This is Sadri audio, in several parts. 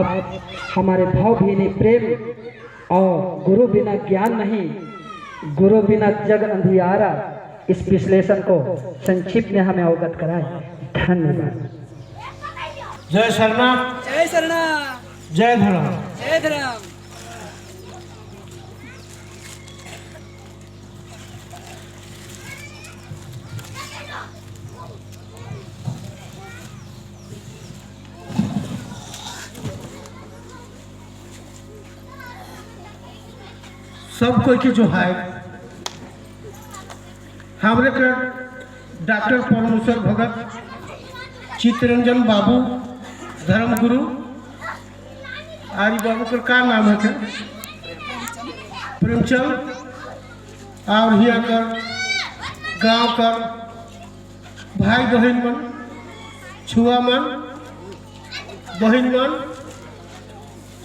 आप हमारे भावभीनी प्रेम और गुरु बिना ज्ञान नहीं, गुरु बिना जग अंधियारा, इस विश्लेषण को संक्षिप्त में हमें अवगत कराएं। धन्यवाद। जय शरणा। जय शरणा। जय धर्म। जय धर्म। सब कोई के जो है, हमरे के डॉक्टर परमेश्वर भगत, चित्तरंजन बाबू, धर्मगुरु आदि बाबू का का नाम है के? प्रेमचंद और हिया कर गांव कर भाई बहन मन, छुआ मन, बहन मन,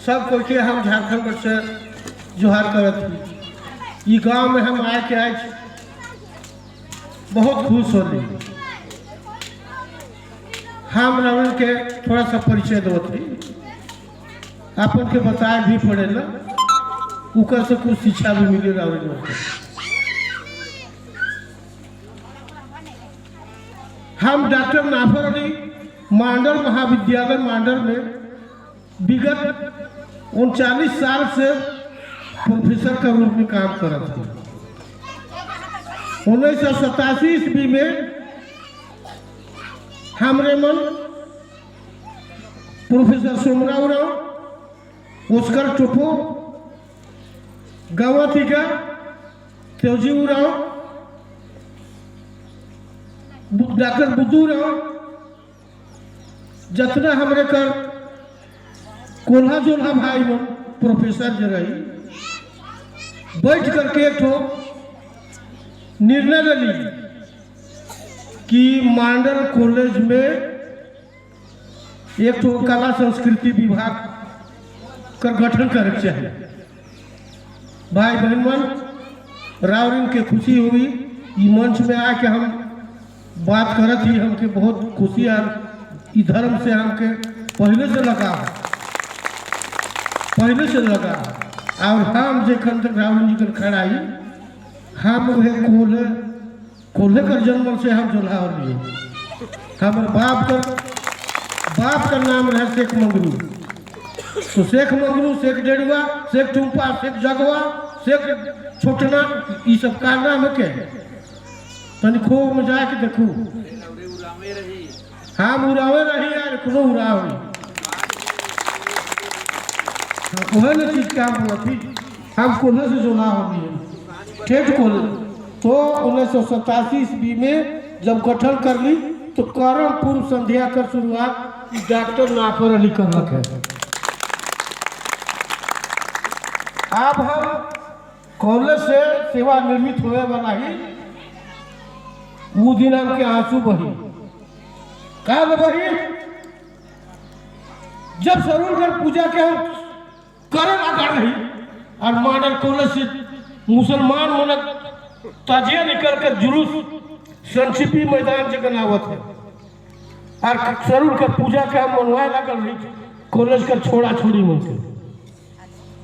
सब कोई के हम झारखंड से जोहार करत ही। ई गांव में हम आए के आज बहुत खुश होली। हम रावण के थोड़ा सा परिचय देवत ही, अपन के बताए भी पड़ेला, उकर से कुछ शिक्षा भी मिले रावण के। हम डॉक्टर नाफर अली मांडर महाविद्यालय मांडर में विगत 39 साल से प्रोफेसर के रूप में काम करत थे। 1987 ईस्वी में हमरे मन प्रोफेसर सोमराव राव, ओस्कर टोपो, गावातिका तेजी उराव, डॉक्टर बुद्धू राव, जितना हमरे कर कोल्हा जोल्हा भाई मन प्रोफेसर जो रही, बैठ करके एक ठो निर्णय ले ली कि मांडर कॉलेज में एक ठो कला संस्कृति विभाग का गठन करे के चाहिए। भाई बहन मन, रावरिन के खुशी हुई। ई मंच में आके हम बात करत ही हमके बहुत खुशी है। ई धर्म से हमके पहले से लगा, पहले से लगा और हम जखन तक रावण जी के खड़ा ही, हम वह कोल्हे कोल्हे कर जन्म से हम जोल्हा हो लिए। हमारे बाप का नाम रहे शेख मंगरू, तो शेख मंगरू, शेख डेढ़ुआ, शेख टुम्पा, शेख जगवा, शेख छोटना, ये सब का नाम है के तनी खूब में जाके देखू। हम उड़ावे रही यार, कोनो उड़ाव नहीं। वह न चीज क्या बोला थी, हम कोल्हे से जोना हो लिए ठेठ कोल्हे। तो 1987 ईस्वी में जब गठन कर ली तो करम पूर्व संध्या कर शुरुआत डॉक्टर नाफर अली कर रखे। अब हम कॉलेज से सेवानिवृत्त होए वाला ही वो दिन हमके आंसू बही। का बही? जब सरूरगढ़ पूजा के हम करे लगा रही और माडल कॉलेज से मुसलमान मनक ताजिया निकल कर जुलूस संक्षिपी मैदान जगन आवत है और सरूर कर पूजा के हम मनवाए लगल रही कॉलेज कर छोड़ा छोड़ी मन के,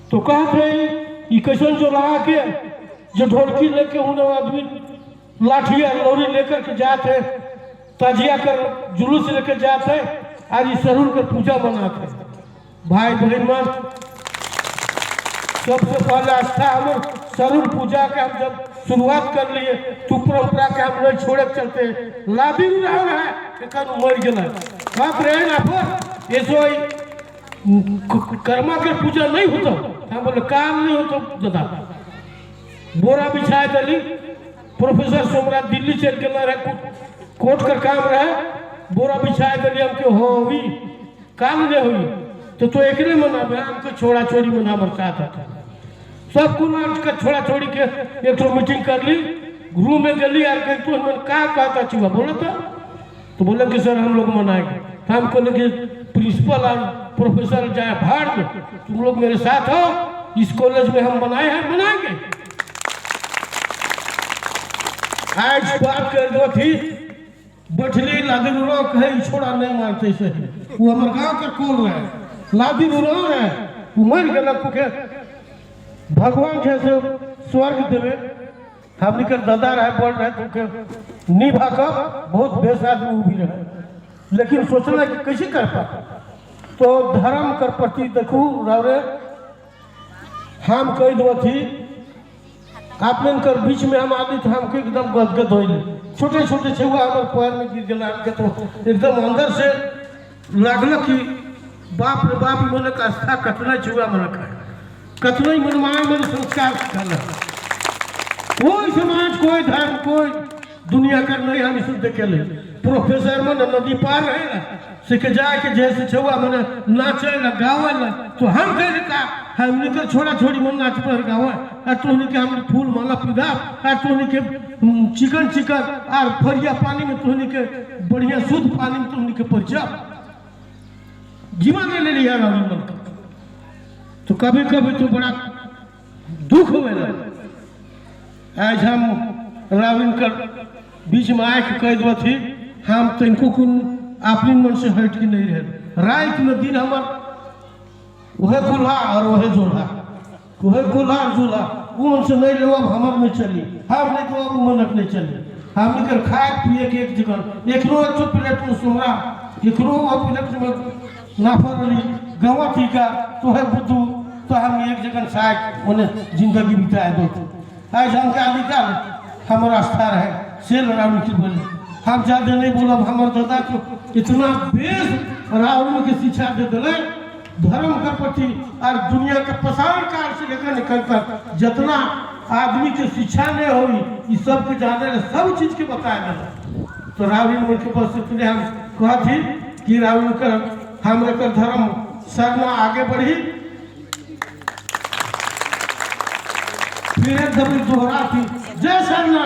तो कहते हैं ये कैसन जो रहा के जो ढोलकी लेके उन्हें आदमी लाठी और लौरी लेकर के जाते हैं, ताजिया कर जुलूस लेके जाते हैं और ये सरूर कर पूजा मनाते हैं। भाई बहन मन, सबसे पहले आस्था हम सरूर पूजा के हम जब शुरुआत कर लिए तो परंपरा के हम नहीं छोड़े के चलते लादी रहा है एक मर गया बाप रे ना पर ये सो कर्मा के पूजा नहीं होता। हम बोले काम नहीं होता दादा। बोरा बिछाए दली। प्रोफेसर सोमराज दिल्ली चल के रहे, कोर्ट का काम रहे, बोरा बिछाए दली। हमके हो हुई काम नहीं हुई तो एकले मनाबे, हमके छोड़ा छोड़ी मना बरसात था। सब कुल के छोड़ा छोड़ी के एक ठो मीटिंग कर ली, रूम में गली और कह तो मन का कहता चुका बोला था, तो बोले कि सर हम लोग मनाएंगे। तो हम बोले कि प्रिंसिपल और प्रोफेसर जाए भाड़ में, तुम लोग मेरे साथ हो, इस कॉलेज में हम बनाए हैं, मनाएंगे। आज बात कर दो थी बैठली लादुरो कहे छोड़ा नहीं मानते सही, वो हमारे गांव के कोल रहे। लादी उरांव रहे, उ मर गलक के भगवान जैसे स्वर्ग देवे। हमनी के दादा रहे, बड़ रहे, तो के निभा कर बहुत बेस आदमी उ भी रहे, लेकिन सोचना कि कैसे कर पा। तो धर्म कर प्रति देखू रावरे, हम कह दो थी आपने कर बीच में हम आदमी तो हमके एकदम गदगद हो। छोटे छोटे छुआ हमारे पैर में गिर गया हमके, तो एकदम अंदर से लागल कि बाप रे बाप, मन का आस्था कतना छुआ मन है, कतना ही मन माय मन संस्कार सिखल। कोई समाज, कोई धर्म, कोई दुनिया कर नहीं हम इसे देखे ले। प्रोफेसर मन नदी पार रहे ना सीख जाए के जैसे छुआ मन नाचे ना गावे ना, तो हम कह का हमने के छोड़ा छोड़ी मन नाच पर गावे और तोहनी के हमने फूल माला पिधा और तोहनी के चिकन चिकन और फरिया पानी में, तोहनी के बढ़िया शुद्ध पानी में तोहनी के परिचय जीवन नहीं ले लिया राहुल मन का। तो कभी कभी तो बड़ा दुख हुए ना। आज हम रावण कर बीच में आके कह दो थी, हम तनिको कुन अपनी मन से हट के नहीं रहे। रात में दिन हमार वह कुल्हा और वह जोल्हा, वह कुल्हा और जोल्हा, वो मन से नहीं लो अब हमर नहीं चली, हम नहीं तो अब मनक नहीं चली। हम निकल खाए पिए के एक जगह एकरो एक प्लेट में सोहरा, एकरो प्लेट में नाफर रही गवा टीका तो है बुद्धू, तो हम एक जगह साथ उन्हें जिंदगी बिताए दो। आज हम का निकाल हमारा आस्था रहे से रावण की बोले। हम ज्यादा नहीं बोलब। हमार दादा को इतना बेस रावण के शिक्षा दे दिले धर्म के प्रति और दुनिया के पसार काल से लेकर निकल कर जितना आदमी के शिक्षा नहीं हुई, इस सब के जाने ले सब चीज के बताया गया। तो रावण मन के बस इतने हम कहा थी कि रावण कर हम कर धर्म सरना आगे बढ़ी। फिर एक दफे दोहरा थी, जय सरना।